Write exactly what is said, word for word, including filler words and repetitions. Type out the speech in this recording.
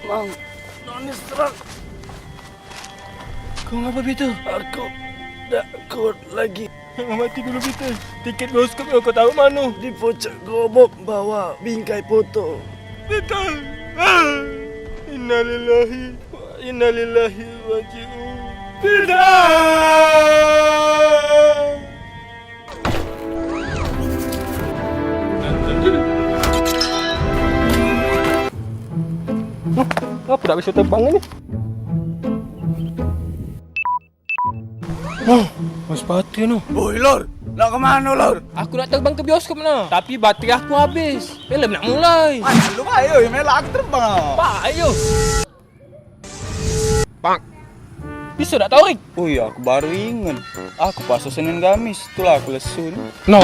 Mang, Noni serak. Kau ngapa, Peter? Aku dak kuat lagi. Mati dulu, Peter. Tiket bioskop yang kau taruh mano? Di pucuk gobok bawah bingkai foto. Peter! Ah! Innalillahi wa innalillahi raji'un. Peter! Huh, ngapa dak bisa terbang ini? Huh, mas sepatu no. Woi, Lor, nak kemano, Lor? Aku nak terbang ke bioskop no, tapi baterai aku habis. Film nak mulai. Mas, lu ayo, melak aku terbang. Pak, ayo. Pak. Bisa dak tau, Rik? Oh iya, aku baru inget. Aku puaso Senin Kamis, itulah aku lesu ni. No.